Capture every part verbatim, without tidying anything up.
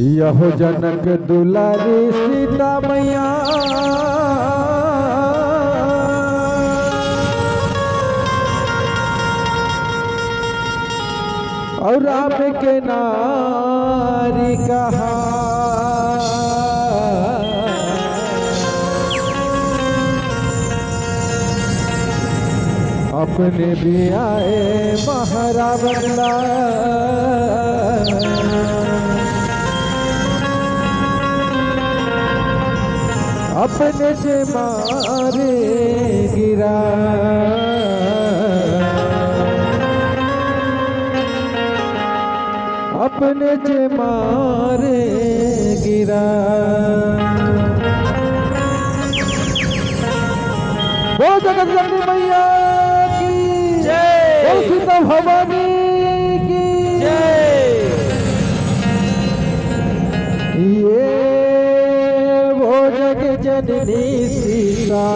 यहो जनक दुलारी सीता मैया अउ राम के नारी कहा। अपने भी आए महारावण ला, अपने से मारे गिरा। अपने जे मारे गिरा। बोल जगत जननी मैया की जय। बोल सीता भवानी की जय। ये वो जग जननी सीता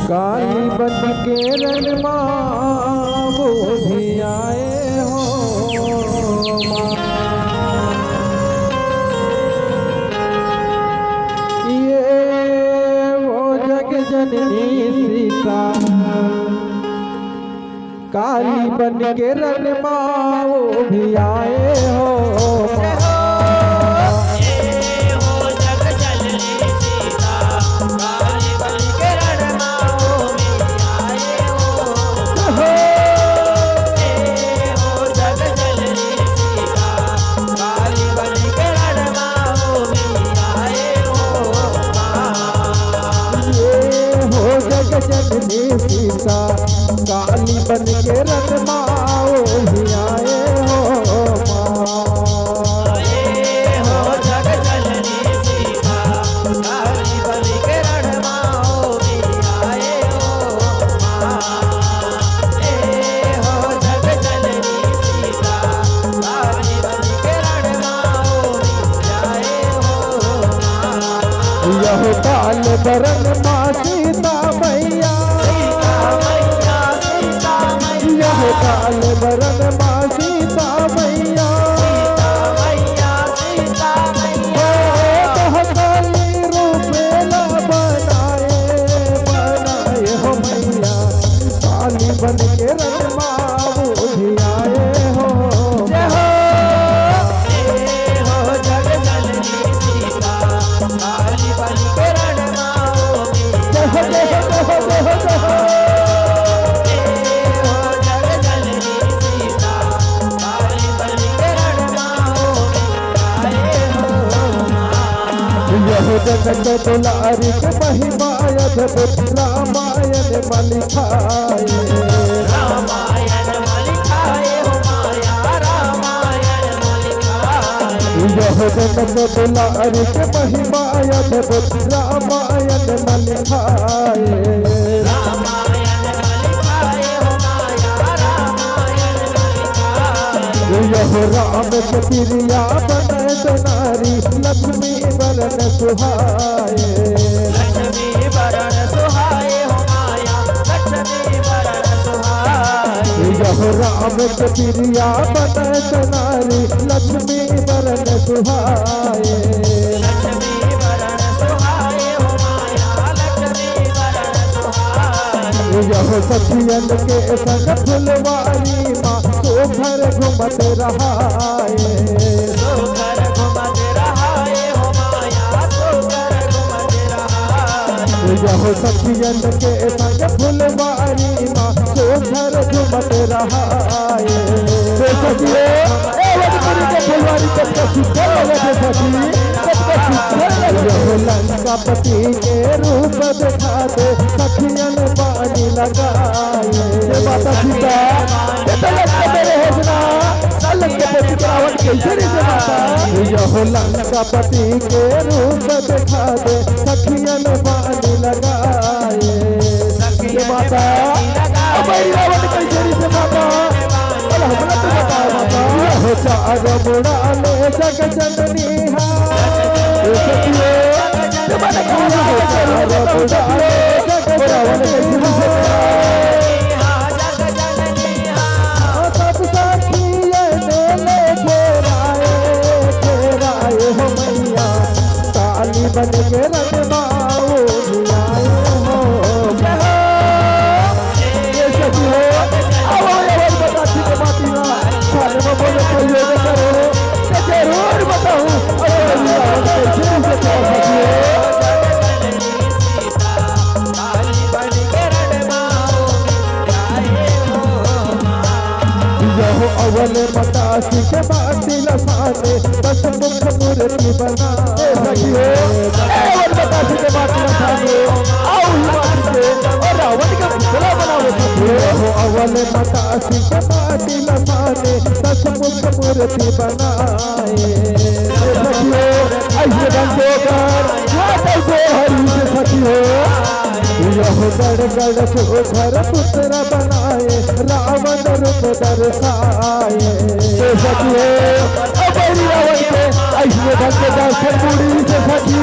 काली बन के रण मा वो भी आए हो माँ। ये वो जग जननी सीता काली बन के रण मा वो भी आए हो। ये हो जग जननी सीता काली बन के रण मा वो भी आए हो माँ। यह काल बरन मा सीता मैया, यह काल बरन मा सीता मैया, हो तोह काली रूप ला बनाए, बनाए हो मैया, काली बन के रण मा वो भी आए हो। जय हो। जय हो, जय हो, जय हो, जय हो, जय हो। यह जनक दुलारी के महिमा अद्भुत, रामायण मा लिखाए। यह जनक दुलारी के महिमा अद्भुत, रामायण मा लिखाए। यह राम के प्रिया बनत नारी, लक्ष्मी वरण सुहाए। यह राम के प्रिया बनत नारी, लक्ष्मी वरण सुहाए। यह सखियन के संग फुलवारी मा, सोभर घूमत रहाए। यह सखियन के संग फुलवारी मा, सोभर घूमत रहाए। ए सखियो, ए वनपुरी के फुलवारी कतका सुंदर लगत हे सखी, कतका सुंदर लगत हे। यह लंकापति के रूप देखा दे, सखियन बानी लगाए। हे माता सीता, ये तो लंका में रहे बिना, लंकापति के रावण कैसे रहे माता? यह लंकापति के रूप देखा दे, सखियन बानी लगाए। हे माता, अब रावण कैसे रहे माता? अरे हमला तो बता माता। यह चार मुड़ा ले जग जननी हा। ये सखियो, ये माता कहाँ से? चार मुड़ा ले जग जननी हा। अवल बतासी के माटी ला साने, दस मुख मूर्ति बनाए। ए सखी हो, ए अवल बतासी के माटी ला साने, अउ ही माटी से, अउ रावण के पुतला बनावे सखी हो। हो अवल बतासी के माटी ला साने, दस मुख मूर्ति बनाए। ए सखी हो, अइसे बन के ओकर, हाथ अउ गोड़ हरी से सखी हो। यह गड़ गड़ सुघर पुत्र बनाए, रावण रूप दर्शाए। ए सखी हो, अब रावण के अइसने ढंग के दर्शन मुड़ी से सखी।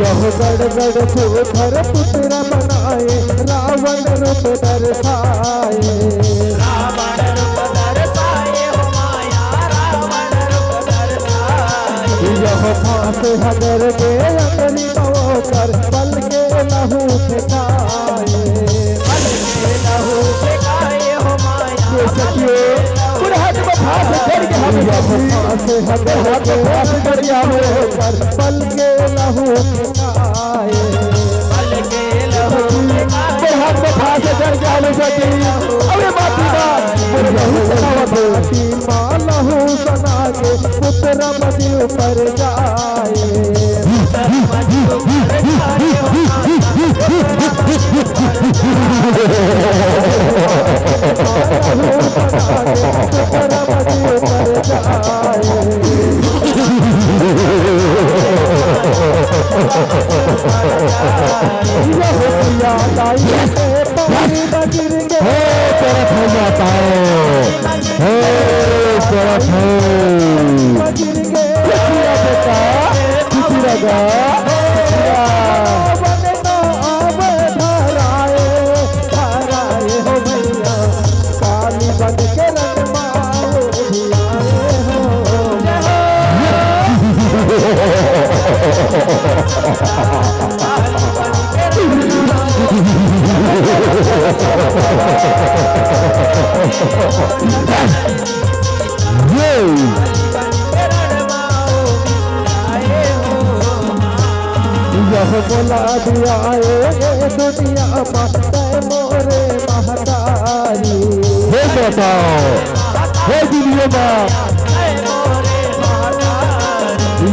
यह गड़ गड़ सुघर पुत्र बनाए, रावण रूप दर्शाए। रावण रूप दर्शाए हो माया, रावण रूप दर्शाए। यह फांस हगर के अंगरी में ओकर, पल के लहू फेंकाए। पल के लहू फेंकाए हो माया। ये सखियो, पूरे हाथ में फांस चढ़ के हम ये सखी। फांस हगर के हाथ में फांस चढ़ के हम ओकर, पल के लहू फेंकाए। पल के लहू फेंकाए। पूरे हाथ में फांस चढ़ के हम सखी। अबे बात की बात, पूरे लहू फेंकावत हो। माँ लहू सना के पुत्र मदियो पर जाए। हे, चरत हो जाता है। हे, चरत हो। खुशिया बेटा, खुशी लगा। यह बोला दिया ए दुनिया मा, तै मोरे महतारी। हे बताओ, हे दुनिया मा।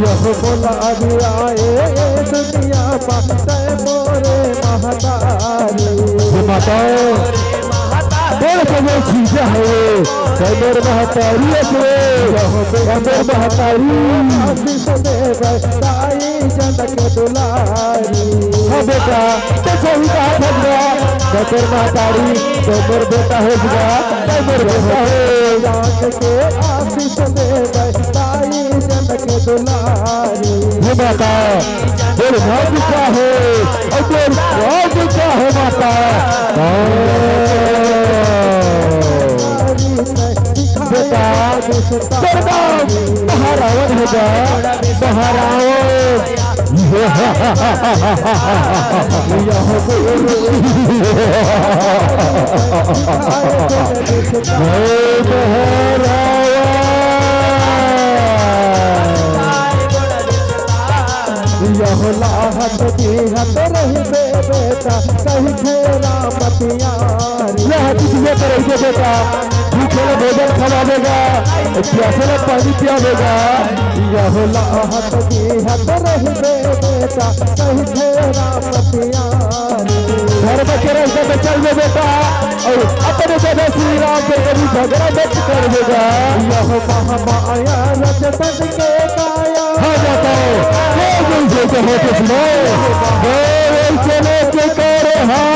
यह बोला दिया ए दुनिया मा, तै मोरे महतारी। हे बताओ, बड़ कबो चीज है ये, कमर महतारी है ये, कमर महतारी। आशीष देवे ताई जनक दुलारी। हाँ बेटा, तो सही कहा भगवा, कमर महतारी, कमर बेटा हो गया, कमर बेटा हो। जान के आशीष देवे ताई जनक दुलारी। हे माता, तोर भाग का है, अउ तोर भाग का है माता। बेटा, तोर नाम महारावण होगा, महारावण। यह लाहत जीहत रहिबे बेटा, कहिथे राम तियारी। लाहत जीहत रहिबे बेटा, भूखे ला भोजन खवावेगा, प्यासे ला पानी पियावेगा। यह लाहत जीहत रहिबे बेटा, कहिथे राम तियारी। धर्म के रास्ता पे चलबे बेटा, अउ अपने जगह श्री राम के कभी झगड़ा मत करबे गा। यह महामाया रच तन के काया। हाँ, बताओ, ये जो जो जो होते सुनो, बोल चले के कर हाँ।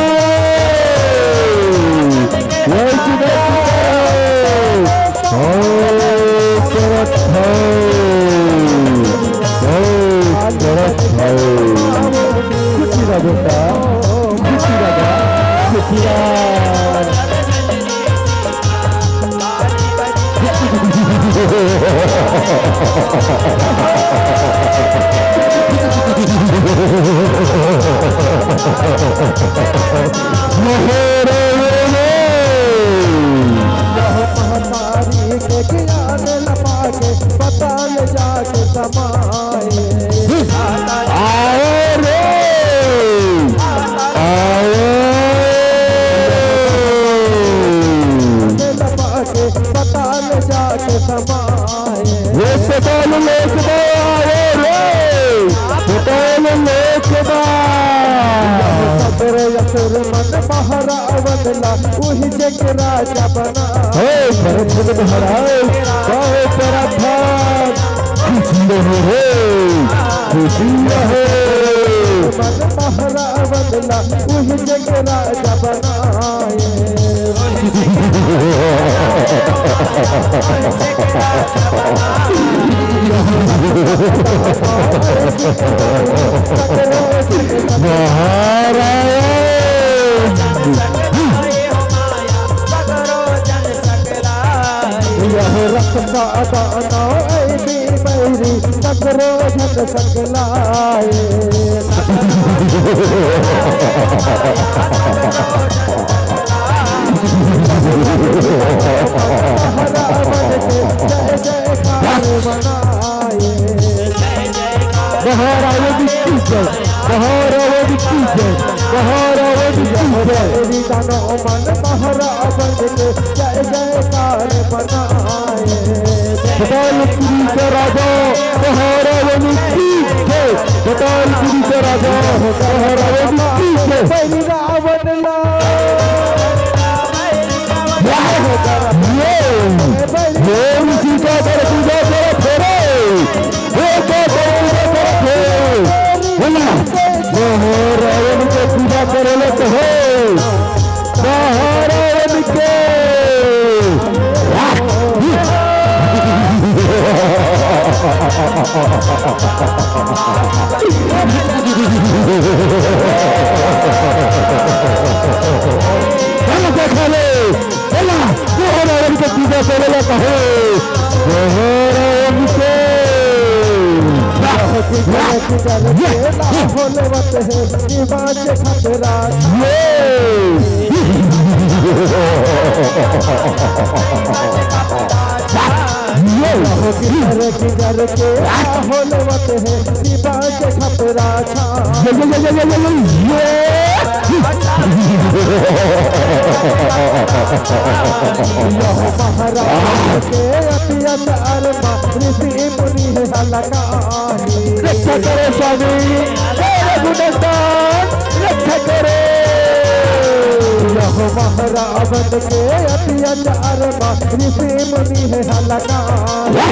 ये चले के कर। ओ, करत हौ। ओ, करत हौ। खुशी रह बेटा, खुशी रह, खुशी रह। मोहरे रे। यह महतारी के ज्ञान लपा के बताल जाके समाए। आओ रे, आओ। लपा के बताल समाए। ये पताल लोक मा आए रे, पताल लोक मा। सगरो असुर मन महारावण ला, उही जग राजा बना। हे भरत महाराज, कहो प्रधान, खुशी रहो रे, खुशी रहो। मन महारावण ला, उही जग राजा बनाए। महाराज। यह रक्त का दानव ऐ बीमैरी, सगरो झन सकलाए। महारावण के जय जयकार मनाए। महारावण की जय, महारावण की जय, महारावण की जय। दानव मन महारावण के जय जयकार मनाए। पतालपुरी के राजा महारावण की जय, पतालपुरी के राजा महारावण की जय। रावण ला। ये, ये ऋषि का कर पूजा करत हे रे। ये का कर पूजा करत हे। बोला, महारावण के पूजा करे ला कहो। महारावण के। चल देखा ले, चला, महारावण के पूजा करे ला कहो। महारावण के। वाह, वाह, वाह। ये। ये। किधर किधर के होलवत है, शिवा के खपरा छा। ये, ये, ये। यह महाराज के अतियत अरमा, ऋषि मुनि है हलकानी। रक्षा करो स्वामी, हे रघुनंदन, रक्षा करो। यह महारावण के अतियत अरमा, ऋषि मुनि है हलकानी।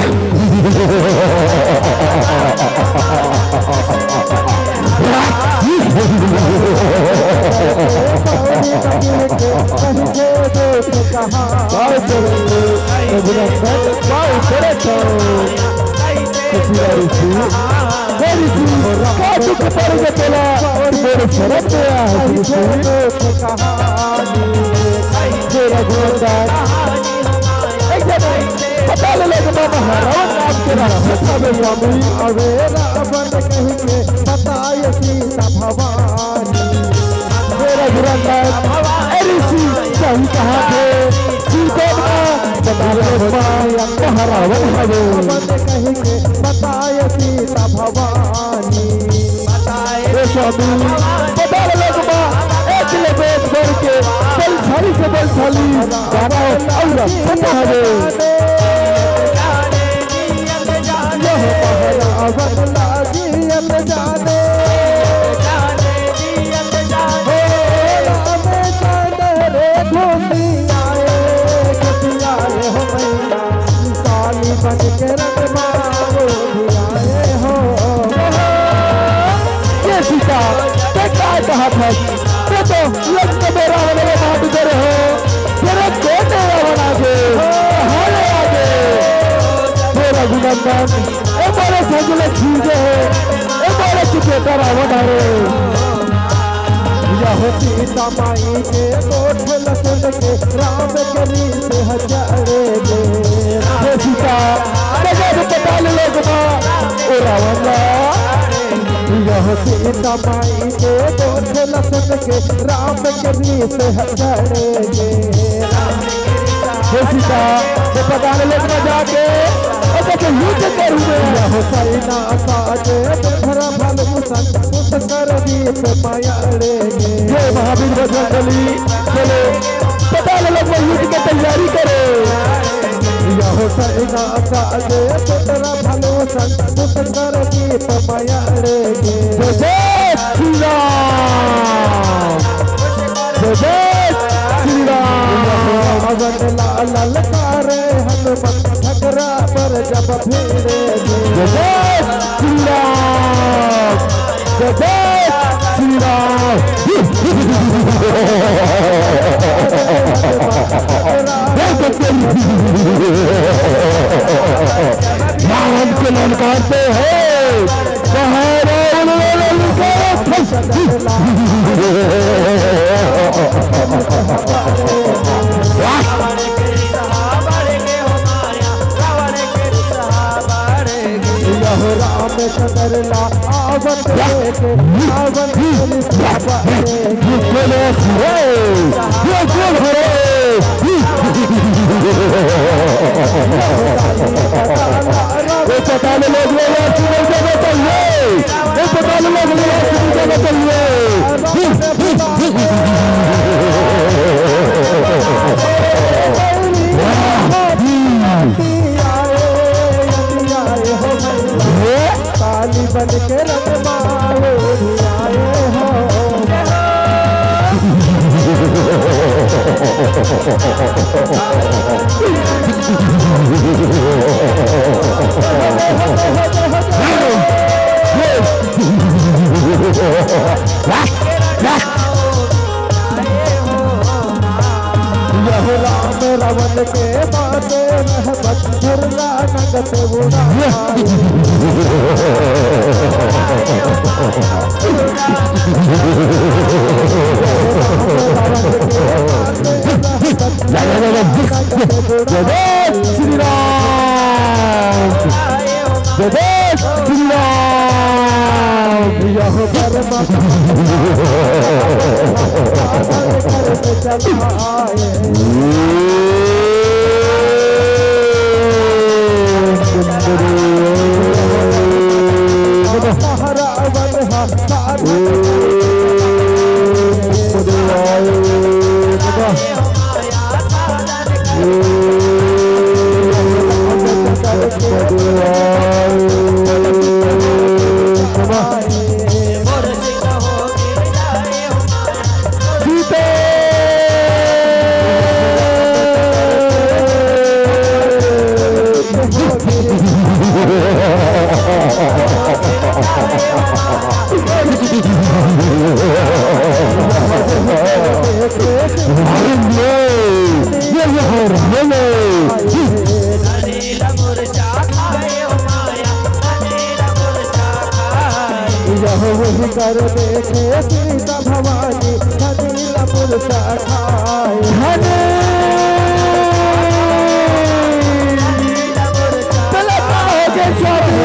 एक जने पता ले लेके बाबा रावण नाम के राक्षस हवे स्वामी। अबे रावण कहि के बताय सीता भवानी। मेरा धुरंधर, ए ऋषि, सही कहा थे। सीता माँ, बता ले माँ, कहा रावण हवे। रावण कहि के बताय सीता भवानी। ए स्वामी, पता ले लोग बा, एक ले बेट भर के, बलशाली से बलशाली, दानव और राक्षस हवे। यह पहरावत लागी अनजाने। हो राम जाने रे घोटिया रे, घोटिया रे हो मैया। काली बन के रंग मारो धियाए हो। ये सीता, ते काय कहा था? ते तो लंक में रावण को मार दे रहे हो। तेरे कोटे रावण आगे, हाले आगे। हे रघुनंदन, ए मोरे सजले छीजे हो, ए मोरे चुपेता रावण हरे। यह सीता माई के गोठ लसन के राम करी से हजारे दे। हे सीता, गजब पताल लोक मा, ओ रावण ला। यह सीता माई के गोठ लसन के राम करी से हजारे दे। हे सीता, वो पताल लोक मा जाके, ऐसा के युद्ध करूँगा। यह सैना साजे बेधरा भालू सन, पुष्कर दीप मायाड़े गे। ये महावीर बजरंगबली, चलो, पताल लोक में युद्ध की तैयारी करो। यह सैना काजे पुत्र भलो संत पुत्र गीत मयाड़े गे। जय जय श्री राम। जय जय श्री राम। रावण ला ललकारे हनुमंत ठकरा पर जब भिड़े गे। जय जय श्री राम। जय जय श्री राम। रावण को ललकारते हैं। सहारा उन्होंने ललकारा था। वाह। यह रामचंद्र ला आवत देखे, आवत देखे। ये बोलो हरे, ये बोल हरे। ये पता नहीं लग रहा यार, तुम्हें क्या बताइए? ये पता नहीं लग रहा यार, तुम्हें क्या बताइए? ताली बन के रंगमाओ आए हो। यह राम रावण के बाते रहबत, दुर्गा नंग से उड़ा। जय श्री राम। जय जय श्री राम। यह कर्म चलाए। यह वही कर देखे सीता भवानी, धनीला पुरुषा खाए। धनी। चला कहोगे स्वामी,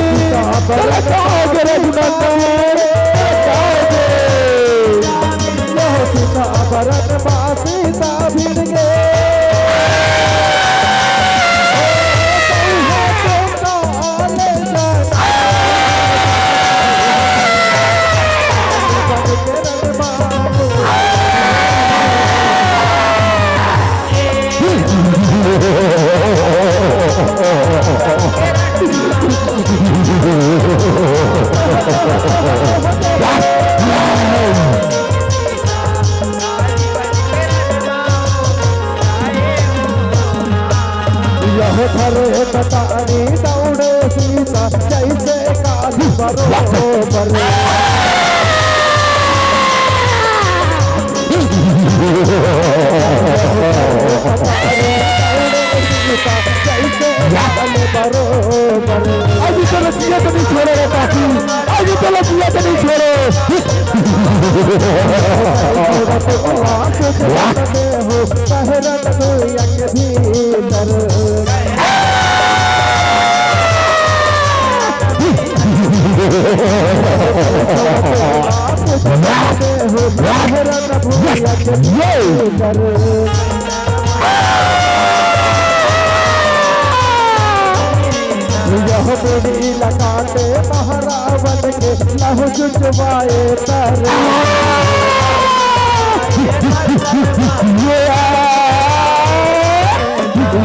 चला कहोगे रघुनंदन, चला कहोगे। यह सीता बरन माँ सीता भिड़ गे। यह धरे बतानी दौड़े सीता जैसे काली बरोबर। अभी तो रसिया तो नहीं छोड़े रे काकी, अभी तो रसिया तो नहीं छोड़े। यह बेड़ी लगाते महारावण के लहु चुचवाए तर।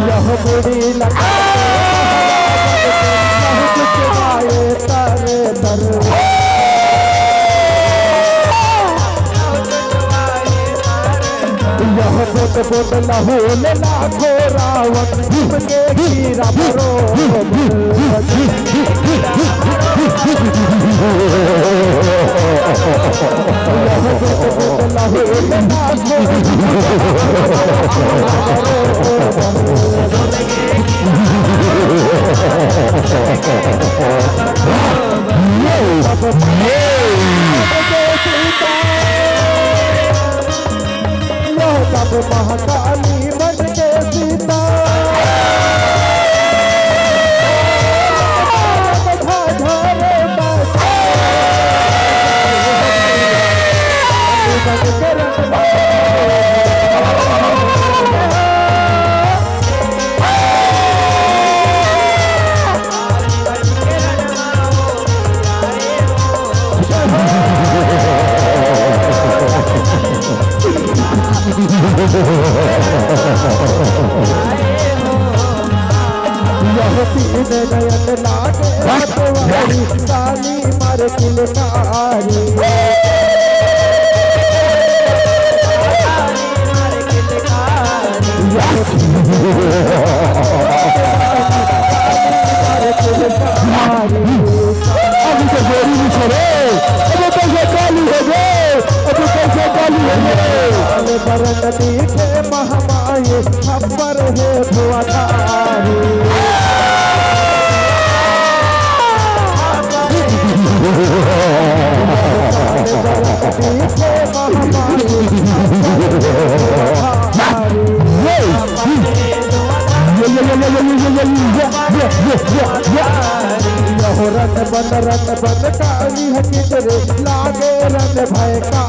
यह बेड़ी लगाते बोल लहू ले लाखो रावण, भीम के कीरा बरोबर। महाकाली बन के सीता। यह तीन नयन लागे पटवारी, काली मार किलकारी। अभी तो देरी नहीं छोड़े, अभी कैसे काली हो गए, अभी कैसे काली हो गए। लाल बरन दिखे महामाये, खप्पर हे धुआंधारी। रन बन, रन बन, काली हकीकत रे, लागे रन भय का।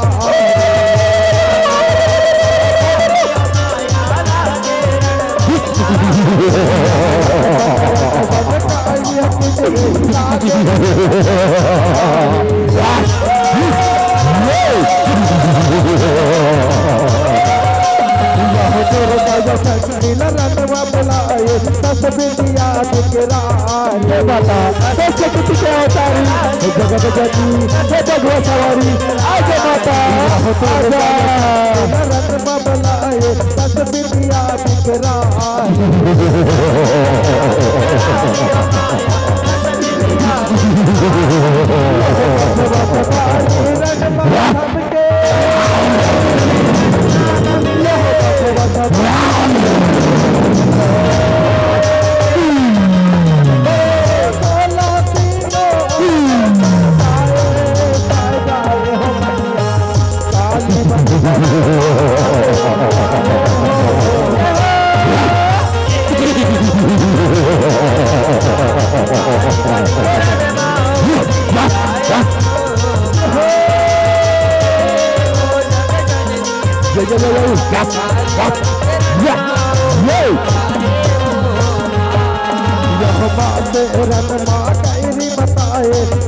हे माता, हे शक्ति के अवतारी, हे जगत जननी, हे बघवा सवारी, आजा माता, आजा।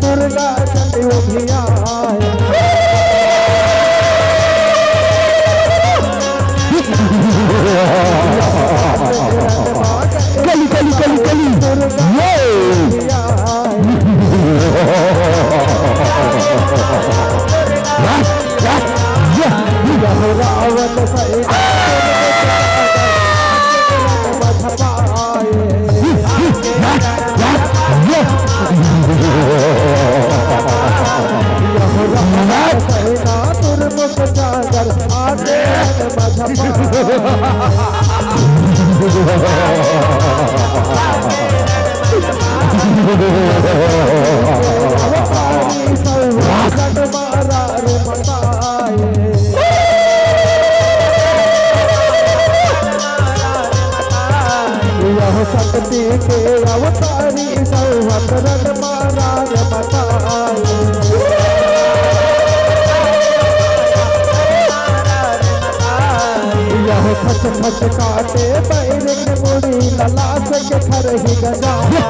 दुर्गा चंडी उधिया। कली, कली, कली, कली। ये। रावण सहित यह शक्ति के अवतारी सौहत रन महाराज बताए। यह खच खच काटे बैर के मुड़ी, ललाट के खरही गजाए।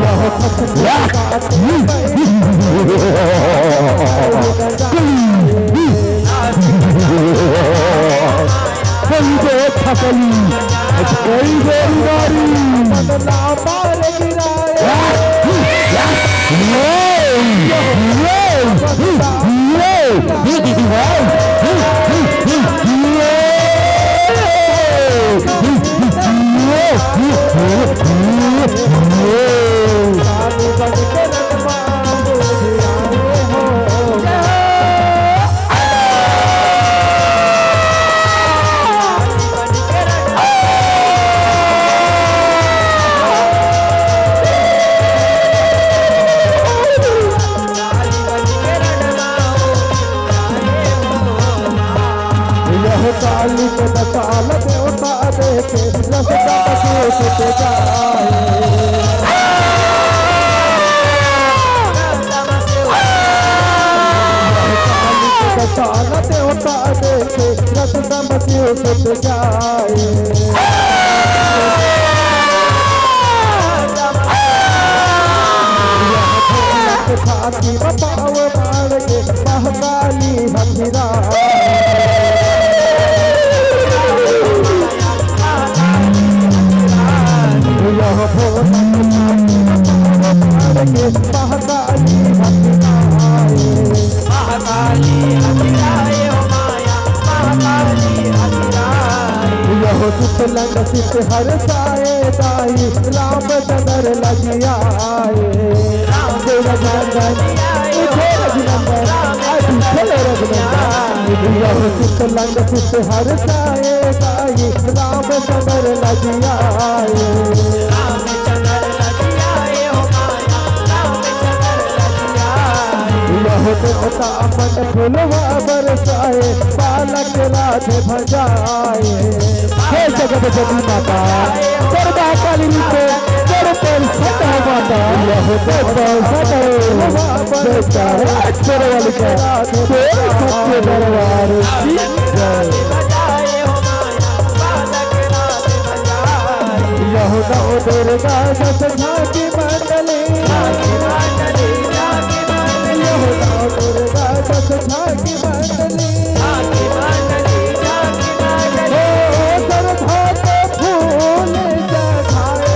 यह खच खच काटे बैर के मुड़ी, ललाट के खरही गजाए। कई दे फसली, कई दे उधारी। बदला मार गिराए। ये, ये, काली के दसाल देवता देखे रसगम के सुत जाए। काली के दसाल देवता देखे रसगम के सुत जाए। यह भोला के छाती में पाँव मार के महाकाली हथिरा। यह भोला के छाती में पाँव मार के महाकाली हथिरा। महाकाली हथिराए हो माया, महाकाली हथिराए। यह चितलंग चित हर साए दाई, रामचंद्र लजियाए। राम जय रघुनंदन, जय रघुनंदन, आज चलो रघुनंदन। यह चितलंग चित हर साए दाई, रामचंद्र लजियाए। रामचंद्र लजियाए हो माया, रामचंद्र लजियाए। यह देवता मन फुलवा बरसाए, बालक राधे भजाए। हे जगत जननी माता, जय महाकाली रूपे, जय पर सत हो माता, जय पर सत हो। जय तारा चोर वाली का, चोर सत्य दरबार की जय। यह नौ दुर्गा दस झांकी मंडली, यह नौ दुर्गा दस झांकी मंडली। ओ सरधा के फूल चढ़ाए,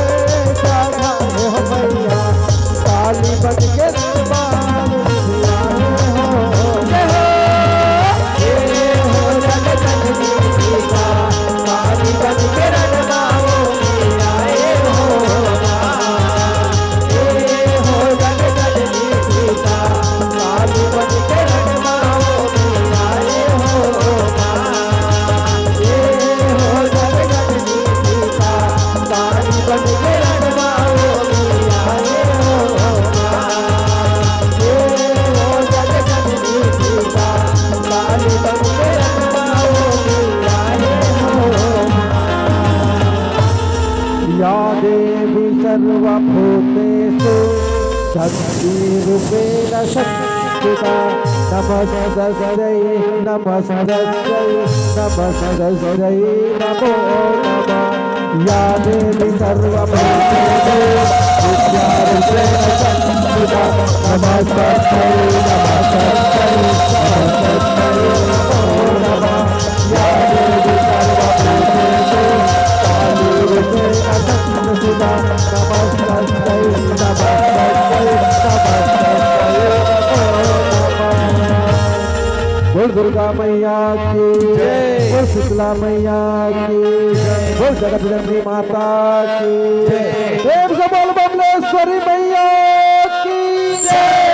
चढ़ाए हो मैया, काली बन के दरबार में आए हो। जय हो, जय हो जगत जननी सीता, काली बन के रणबाओं में आए हो माँ। जय हो जगत जननी सीता, काली बन के रणबाओं में आए हो माँ। जय हो जगत जननी सीता, काली बन के रणबाओं में आए हो माँ। जय हो जगत जननी सीता, काली बन के रणबाओं में आए हो माँ। या देवी सर्वभूतेषु शक्तिरूपेण संस्थिता। नमस्तस्यै, नमस्तस्यै, नमस्तस्यै नमो नमः। या देवी सर्वभूतेषु विद्यारूपेण संस्थिता। नमस्तस्यै, नमस्तस्यै, नमस्तस्यै नमो नमः। या देवी सर्वभूतेषु कालीरूपेण संस्थिता। नमस्तस्यै, नमस्तस्यै, नमस्तस्यै नमो नमः। बोल दुर्गा मैया की जय। बोल शीतला मैया की जय। बोल जगत जननी माता की जय। प्रेम से बोल बमलेश्वरी मैया की जय।